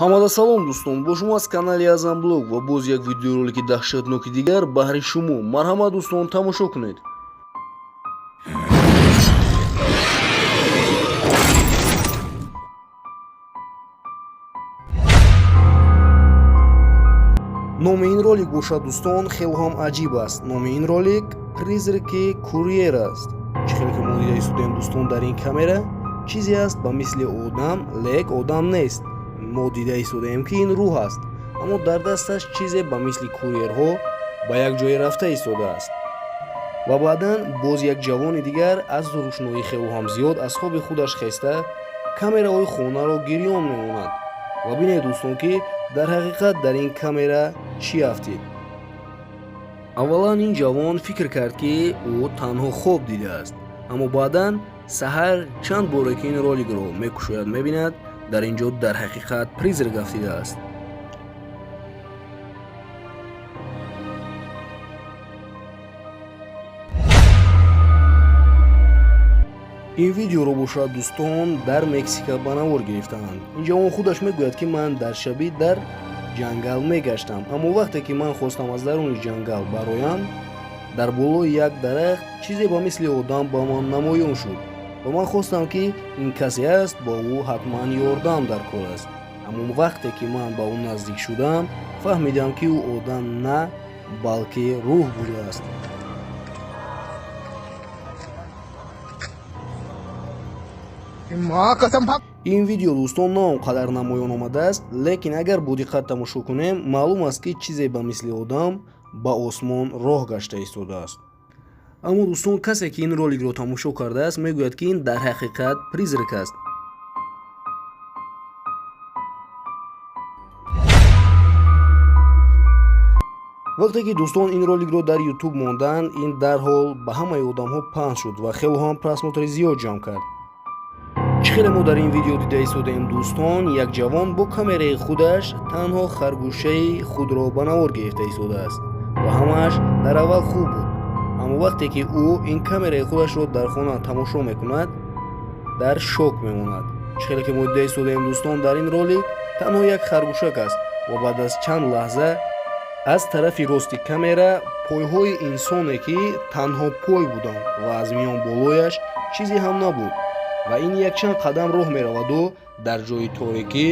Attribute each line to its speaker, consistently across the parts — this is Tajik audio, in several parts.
Speaker 1: Ҳамада салом, дӯстон, бо шумо аз канали Азам Блог ва боз як видеоролики даҳшатноки дигар баҳри шумо. Марҳамат, дӯстон, тамошо кунед. Номи ин ролик бошад, дӯстон, хело ҳам аҷиб аст. Номи ин ролик «Призраки курьер» аст. Чӣ хеле ки мо дида истодем, дӯстон, дар ин камера чизе аст ба мисли одам, лек одам нест. Мо дида истодаем, ки ин рӯҳ аст, аммо дар дасташ чизе ба мисли курьерҳо ба як ҷое рафта истодааст. Ва баъдан боз як ҷавони дигар аз рӯшноӣ хело ҳам зиёд аз хоби худаш хеста, камераҳои хонаро гирён мемонад. Ва бинед, дӯстон, ки дар ҳақиқат дар ин камера чӣ афтид. Аввалан ин ҷавон фикр кард, ки ӯ танҳо хоб дидааст, аммо баъдан саҳар чанд боре ки ин роликро мекушояд, мебинад, дар ин ҷо дар ҳақиқат призрак афтидааст. Ин видеоро бошад, дӯстон, дар Мексика ба навор гирифтаанд. Ин ҷавон худаш мегӯяд, ки ман дар шабӣ дар ҷангал мегаштам, аммо вақте ки ман хостам аз даруни ҷангал бароям, дар болои як дарахт чизе ба мисли одам ба ман намоён шуд ва ман хостам, ки ин касе аст, бо ӯ ҳатман ёрдам дар кор аст. Аммо вақте ки ман ба ӯ наздик шудам, фаҳмидам, ки ӯ одам на, балки рӯҳ будааст.
Speaker 2: माँ कसम भाग।
Speaker 1: Ин видео, дӯстон, на он қадар намоён омадааст, лекин агар бо диққат тамошо кунем, маълум аст, ки чизе ба мисли одам ба осмон роҳ гашта истодааст. Аммо, дӯстон, касе ки ин роликро тамошо кардааст, мегӯяд, ки ин дар ҳақиқат призрак аст. Вақте ки, дӯстон, ин роликро дар Ютуб монданд, ин дарҳол ба ҳамаи одамҳо паҳн шуд ва хело ҳам просмотри зиёд ҷамъ кард. Чӣ хеле мо дар ин видео дида истодаем, дӯстон, як ҷавон бо камераи худаш танҳо харгӯшаи худро ба навор гирифта истодааст ва ҳамааш дар аввал хуб буд, аммо вақте ки ӯ ин камераи худашро дар хона тамошо мекунад, дар шок мемонад. Чӣ хеле ки мо дида истодаем, дӯстон, дар ин ролик танҳо як харгӯшак аст ва баъд аз чанд лаҳза аз тарафи рости камера пойҳои инсоне, ки танҳо пой буданд ва аз миён болояш чизе ҳам набуд, ва ин якчанд қадам роҳ мераваду дар ҷои торикӣ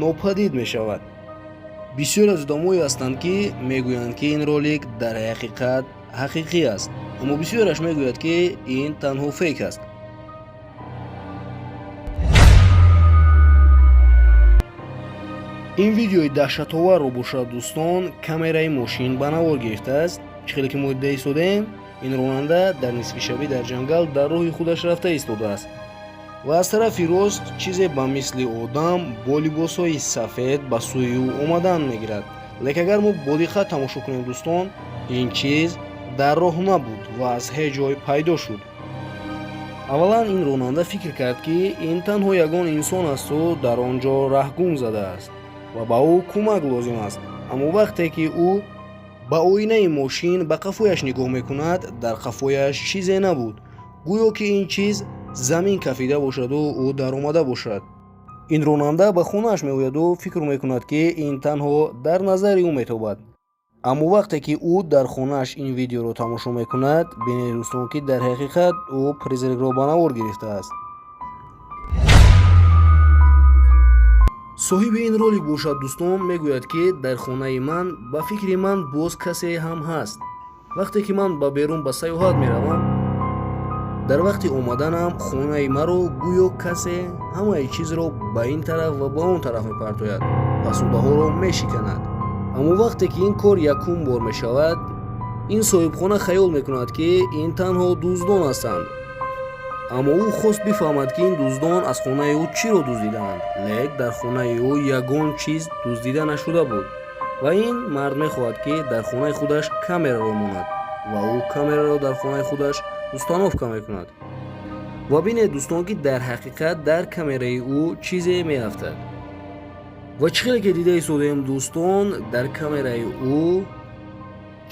Speaker 1: нопадид мешавад. Бисёр аз одамое ҳастанд, ки мегӯянд, ки ин ролик дар ҳақиқат ҳақиқӣ аст, аммо бисёраш мегӯяд, ки ин танҳо фейк аст. Ин видеои даҳшатоварро бошад, дӯстон, камераи мошин ба навор гирифтааст. Чӣ хеле ки мо дида истодаем, ин ронанда дар нисфи шабӣ дар ҷангал дар роҳи худаш рафта истодааст ва аз тарафи рост чизе ба мисли одам бо либосҳои сафед ба сӯи ӯ омадан мегирад. Лекин агар мо бо диққат тамошо кунем, дӯстон, ин чиз дар роҳ набуд ва аз ҳеҷ ҷой пайдо шуд. Аввалан ин ронанда фикр кард, ки ин танҳо ягон инсон асту дар он ҷо раҳгум задааст ва ба ӯ кӯмак лозим аст. Аммо вақте ки ӯ ба оинаи мошин ба қафояш нигоҳ мекунад, дар қафояш чизе набуд, гӯё ки ин чиз замин кафида бошаду ӯ даромада бошад. Ин ронанда ба хонааш меояду фикр мекунад, ки ин танҳо дар назари ӯ метобад. Аммо вақте ки ӯ дар хонааш ин видеоро тамошо мекунад, бинед, дӯстон, ки дар ҳақиқат ӯ призракро ба навор гирифтааст. Соҳиби ин ролик бошад, дӯстон, мегӯяд, ки дар хонаи ман, ба фикри ман, боз касе ҳам ҳаст. Вақте ки ман ба берун ба сайёҳат меравам, дар вақти омаданам хонаи маро гӯё касе ҳамаи чизро ба ин тараф ва ба он тараф мепартояд, пасудаҳоро мешиканад. Аммо вақте ки ин кор якум бор мешавад, ин соҳибхона хаёл мекунад, ки ин танҳо дуздон ҳастанд. Аммо ӯ хост бифаҳмад, ки ин дуздон аз хонаи ӯ чиро дуздидаанд, лек дар хонаи ӯ ягон чиз дуздида нашуда буд. Ва ин мард мехоҳад, ки дар хонаи худаш камераро монад ва ӯ камераро дар хонаи худаш установка мекунад. Ва бинед, дӯстон, ки дар ҳақиқат дар камераи ӯ чизе меафтад. Ва чӣ хеле ки дида истодаем, дӯстон, дар камераи ӯ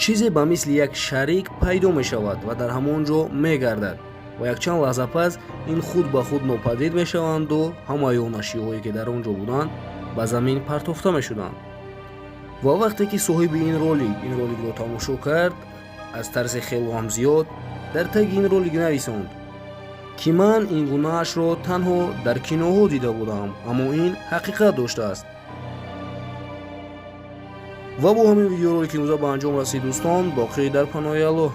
Speaker 1: чизе ба мисли як шарик пайдо мешавад ва дар ҳамон ҷо мегардад ва якчанд лаҳза пас ин худ ба худ нопадид мешаванду ҳамаи он ашёҳое, ки дар он ҷо буданд, Ба замин партофта мешуданд. Ва вақте ки соҳиби ин ролик ин роликро тамошо кард, аз тарси хело ҳам зиёд дар таги ин ролик нависонд, ки ман ин гунаашро танҳо дар киноҳо дида будам, аммо ин ҳақиқат доштааст. Ва бо ҳамин видеоролики имрӯза ба анҷом расид, дӯстон. Боқӣ дар паноҳи Аллоҳ.